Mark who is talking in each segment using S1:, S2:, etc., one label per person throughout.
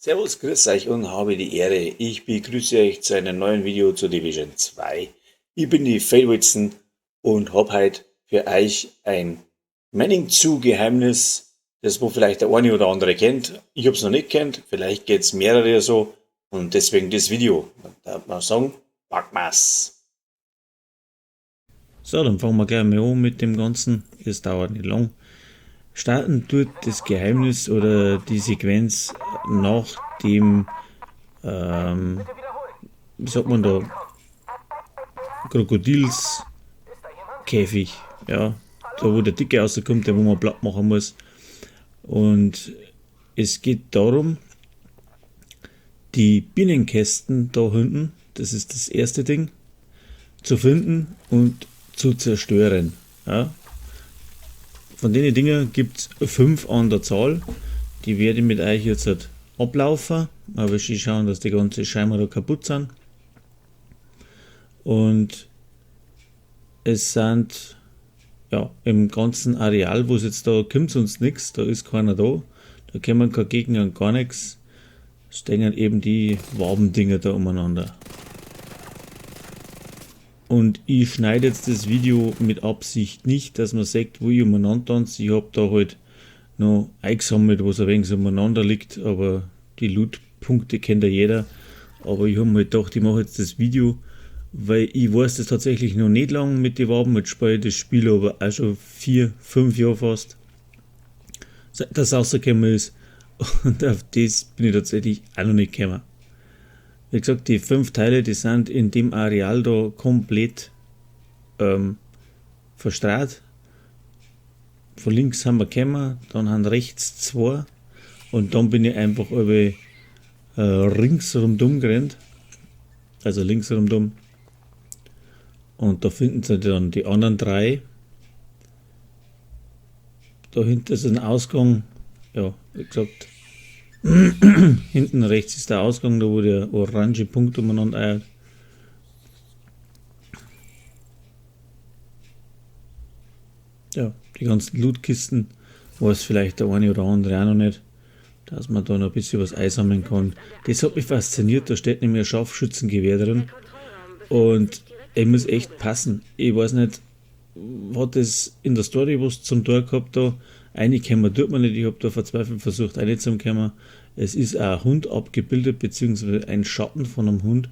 S1: Servus, grüß euch und habe die Ehre. Ich begrüße euch zu einem neuen Video zu Division 2. Ich bin die Failwitzen und hab heute für euch ein Manning Zoo Geheimnis, das wo vielleicht der eine oder andere kennt. Ich hab's noch nicht kennt, vielleicht geht's mehrere so und deswegen das Video. Da darf man sagen, pack mal's.
S2: So, dann fangen wir gleich mal an mit dem Ganzen. Es dauert nicht lang. Starten tut das Geheimnis oder die Sequenz nach dem, wie sagt man da, Krokodilskäfig, ja, da wo der Dicke rauskommt, der wo man platt machen muss. Und es geht darum, die Bienenkästen da hinten, das ist das erste Ding, zu finden und zu zerstören. Ja. Von den Dingen gibt's 5 an der Zahl. Die werde ich mit euch jetzt halt ablaufen. Aber ich schauen, dass die ganze Scheiben da kaputt sind. Und es sind ja im ganzen Areal, wo es jetzt da kommt, sonst nix, da ist keiner da. Da kommen keine Gegner und gar nix. Stehen eben die Wabendinger da umeinander. Und ich schneide jetzt das Video mit Absicht nicht, dass man sieht, wo ich umeinander tanze. Ich hab da halt noch eingesammelt, was ein wenig so umeinander liegt, aber die Loot-Punkte kennt ja jeder. Aber ich hab mir halt gedacht, ich mache jetzt das Video, weil ich weiß das tatsächlich noch nicht lang mit den Waben. Jetzt spiele ich das Spiel aber auch schon 4, 5 Jahre fast, seit das rausgekommen ist. Und auf das bin ich tatsächlich auch noch nicht gekommen. Wie gesagt, die 5 Teile, die sind in dem Areal da komplett verstrahlt. Von links haben wir gekommen, dann haben rechts 2 und dann bin ich einfach über rings rundum gerannt. Also links rundum. Und da finden sie dann die anderen 3. Dahinter ist ein Ausgang, ja, wie gesagt, hinten rechts ist der Ausgang, da wo der orange Punkt umeinander eiert. Ja, die ganzen Lootkisten weiß vielleicht der eine oder andere auch noch nicht, dass man da noch ein bisschen was einsammeln kann. Das hat mich fasziniert, da steht nämlich ein Scharfschützengewehr drin und ich muss echt passen. Ich weiß nicht, hat das in der Story was zum Tor gehabt da? Reinkommen tut man nicht, ich hab da verzweifelt versucht reinzukommen. Es ist auch ein Hund abgebildet, beziehungsweise ein Schatten von einem Hund.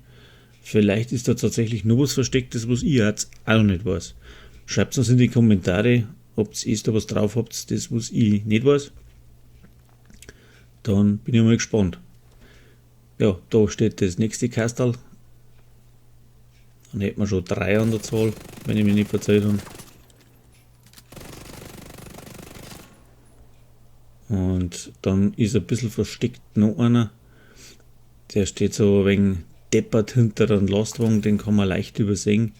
S2: Vielleicht ist da tatsächlich noch was Verstecktes, was ich jetzt auch noch nicht weiß. Schreibt uns in die Kommentare, ob ihr da was drauf habt, das was ich nicht weiß. Dann bin ich mal gespannt. Ja, da steht das nächste Kastel. Dann hätten wir schon 3 an der Zahl, wenn ich mich nicht verzählt habe. Und dann ist ein bisschen versteckt noch einer. Der steht so ein wenig deppert hinter einem Lastwagen, den kann man leicht übersehen.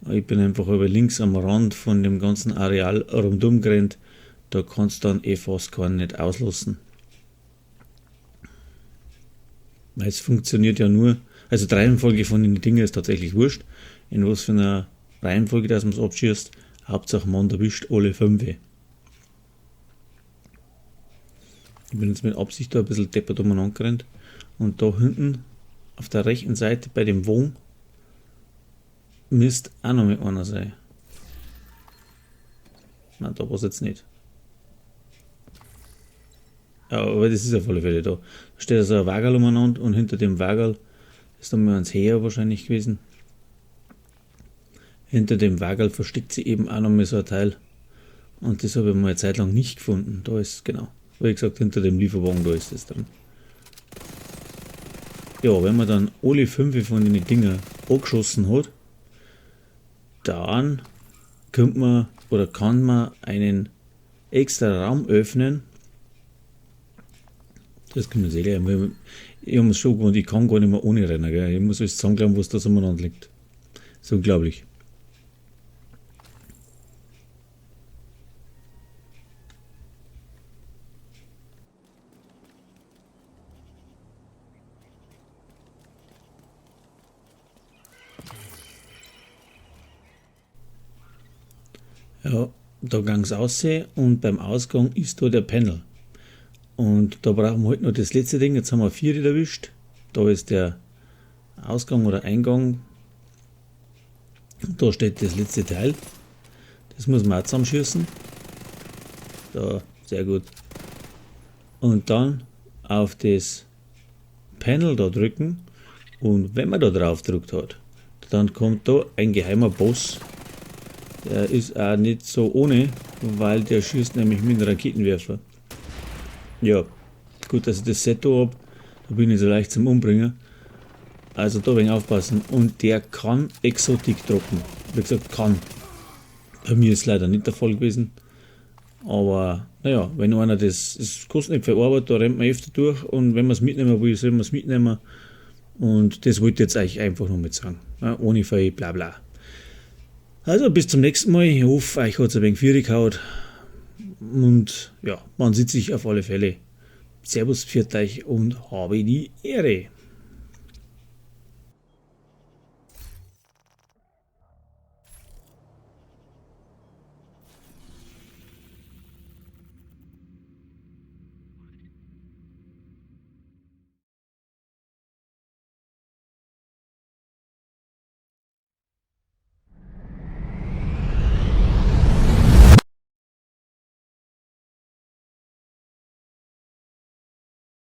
S2: Ich bin einfach über links am Rand von dem ganzen Areal rundum gerannt. Da kannst du dann eh fast keinen nicht auslassen. Weil es funktioniert ja nur, also die Reihenfolge von den Dingen ist tatsächlich wurscht. In was für einer Reihenfolge, dass man's abschießt, Hauptsache man erwischt alle 5. Ich bin jetzt mit Absicht da ein bisschen deppert umeinander gerannt. Und da hinten auf der rechten Seite bei dem Wagen müsste auch noch mit einer sein. Nein, da war's jetzt nicht. Ja, aber das ist auf alle Fälle da. Da steht also ein Wagerl umeinander und hinter dem Wagerl ist dann mal eins her wahrscheinlich gewesen. Hinter dem Wagerl versteckt sich eben auch noch mal so ein Teil. Und das habe ich mal eine Zeit lang nicht gefunden. Da ist, genau. Wie gesagt, hinter dem Lieferwagen, da ist das drin. Ja, wenn man dann alle 5 von den Dinger angeschossen hat, dann kommt man oder kann man einen extra Raum öffnen. Das können wir sehen. Ich habe mir schon gewohnt, ich kann gar nicht mehr ohne rennen. Gell? Ich muss alles zusammenklappen, was da so umeinander liegt. Das ist unglaublich. Ja, da ging's raus und beim Ausgang ist da der Panel. Und da brauchen wir halt noch das letzte Ding. Jetzt haben wir 4 erwischt. Da ist der Ausgang oder Eingang. Da steht das letzte Teil. Das muss man auch zusammenschießen. Da, sehr gut. Und dann auf das Panel da drücken. Und wenn man da drauf gedrückt hat, dann kommt da ein geheimer Boss. Der ist auch nicht so ohne, weil der schießt nämlich mit einem Raketenwerfer. Ja, gut, dass ich das Set da hab, da bin ich so leicht zum Umbringen. Also da wenig aufpassen. Und der kann Exotik droppen. Wie gesagt, kann. Bei mir ist leider nicht der Fall gewesen. Aber naja, wenn einer das, es kostet nicht viel Arbeit, da rennt man öfter durch und wenn man es mitnehmen will, soll man es mitnehmen. Und das wollte ich jetzt euch einfach nur mit sagen. Ja, ohne viel Blabla. Also bis zum nächsten Mal. Ich hoffe, euch hat es ein wenig Vieri gehauen. Und ja, man sieht sich auf alle Fälle. Servus, pfiat euch und habe die Ehre.